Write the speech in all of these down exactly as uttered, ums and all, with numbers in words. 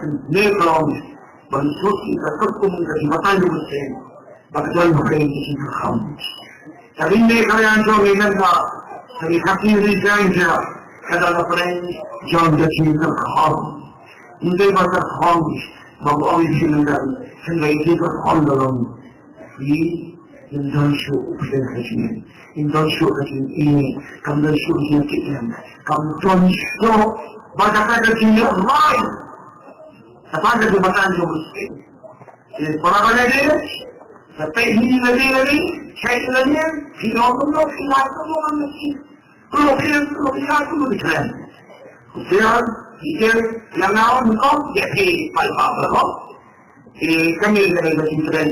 pynlong ban sut ïa ka katkum ka jingbatai jong u Mynsiem ba ka don ha pdeng ka jingkyrkhu. Ka ri ne ka ri jong ngi mynta, ka ri ka ri jong ngi ka don ha pdeng jong ka jingkyrkhu. Ym dei ba kyrkhu ba u ong ïa ki mynta, hynrei jingkyrkhu ka long. Ïa, ym don shuh u pdeng ha jingim, ym don shuh ka jingim, kam don shuh ka jingim, kam don shuh ba ka ka jingim rai. Kata ka jingbatai jong u Mynsiem. Ïa, para bangeit, sa peit hi lade lade, check lade, phi ong kumno, phi ong kumno, phi ong kumno. Ku lok ïa, ku lok ïa, ku lok ïa. Ku ïa, ïa, ïa ngau, ku kong, ïa, ïa, pai, pa, pa, pa. Ïa, kami, ïa, ïa, ïa, ïa,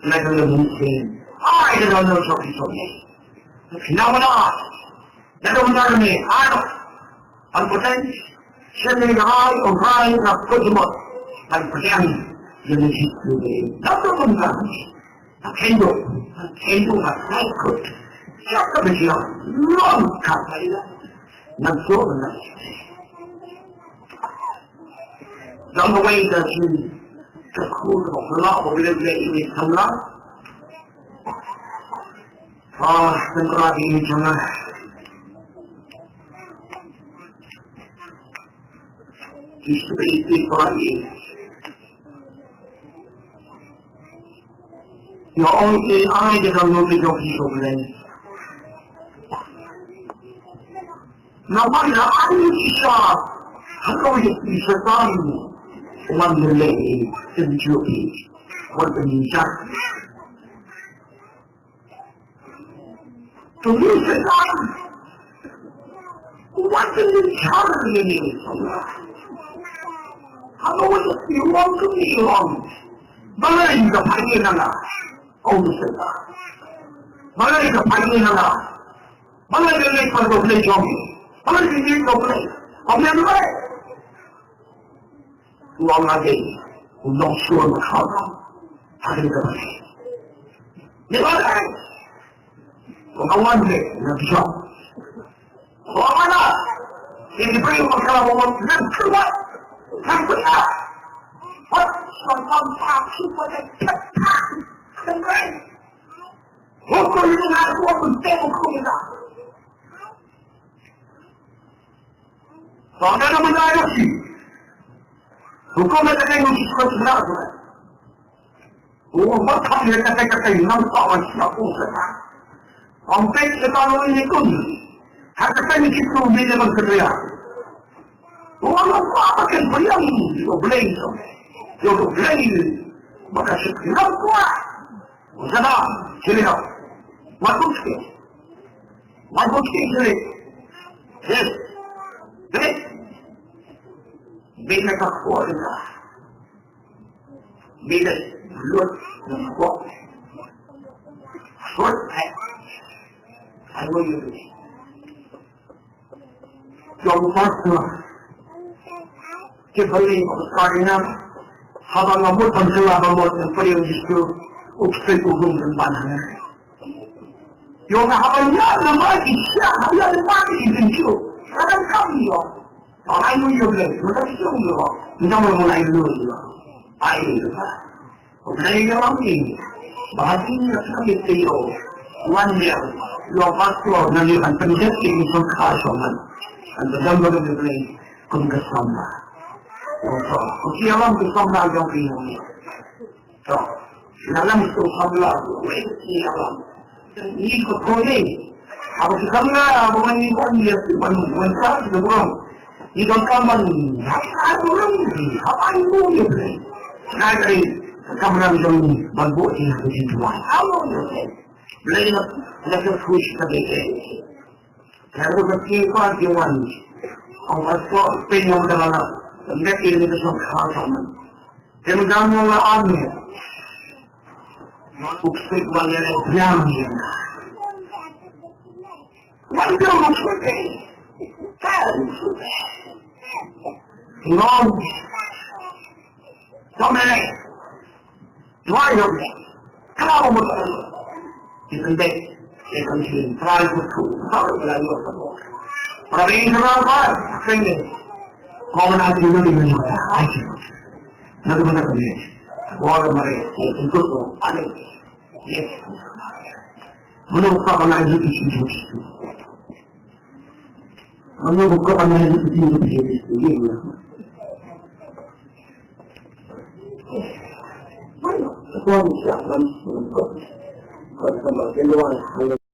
ïa, ïa, ïa. Ai, ïa, ïa, ïa, ïa, ïa, ïa. Ïa, ïa, ïa, ïa. Ïa, ïa, ïa, ïa. An puteng, shen ïa, ïa, ïa, ïa, ïa, kujumot. An puteng, ïa, ïa, ïa, ïa. Ïa, ïa, ïa, ïa. Kendo, kendo na kaikut. Siapa dia? Long kata ila. Nang so na. Dang away da si. Takut ko kala ko bile bile ini samla. Ah, tengkara ini jangan. Di seperti itu ini. Ïa ong A I ka download ïa jong ki shuh lei. Namar ïa ai ki sha. Hynrei ïa ki Soitan wan lei lei. Tynjuh ïa ki. Wan tynjuh. To me, Soitan, what in the charity in you? How would it be wrong to me wrong? Balei ka pagi nanga? Oh, Soitan. Balei ka pagi nanga? Balei ka lek pada boleh jom? Balei ka lek boleh? Kau yang boleh. Uang lagi. Unong suan kau. Hari ini. Ni ba dai. Ko kawan de, na bisa. Ko mana? Ini beri masalah umur. Nan kuat. Nan kuat. Hot, song song tak, super de, tak, tak. Keren. Hukum ini ngaku aku tengok hukum kita. Song ada mana ada sih. Hukum ada yang mesti sekolah sekolah. Oh, ba kham ïa katai katai nang pa wan sha u kata. Ong pek kata lo ni kun. Ha katai ni kitu ni ne ban kata ya. Oh, nang pa ba kan payang. Yo blei. Yo blei. Ba ka sik nang pa. Sada, sini no. Wa tu sik. Wa tu sik sini. Yes. Yes. Bina ka ko ina. Bina lut na ko. Sut, eh. Ano yun? Jong pastor. Ki bali ko karina. Haba nga mut ban kala ba mut ng pari ang Jisu. Uksay ugong ng banana. Yung haba niya na magi siya, haba niya na magi siya. Kadang kami yun. Ay mo yun lang. Wala siya mo. Hindi mo muna yun. Ay, di ba? Huwag na yung gawin. Bakit hindi na sabi sa'yo? One year. Yung pastor na yung ang pagdating ng pagkasaman. Ang dadang mo na yung kung kasama. Opo. Kung siya lang kasama ang gawin mo. To, na lang ito kabla, wait, ni alam. Ni ko ko ni. Ako si kabla, ako man ni ko ni, man man sa, sa ko. Ni ko kaman, ha, ano lang, ha, ano mo ni. Na kay kabla ni ko ni, bagbo ni ko ni tuwa. Ano mo ni. Lay na, na ko kush ka de. Kaya ko ki pa ki wan. Ang ato, penyong dalala. Ang dati ni ko sa kasaman. Kaya mo damo nga ano. Uksik ba nila biang yun? Wala mo sa kayo. Kaya mo sa kayo. Ngom. Kami. Why not? Kaya mo sa kayo. Isn't it? Isn't it? Try to prove. How will I know the Lord? But I mean, the Lord, I think it. Kung na sino din yung mga akin. Nagmana kami. Wala mare, ay, ito to, ano? Yes. Muna ko pa pala yung isip ko. Muna ko pa pala yung isip ko. Yes. Muna ko pa pala yung isip ko. Yes. Muna ko pa pala yung isip ko. Yes.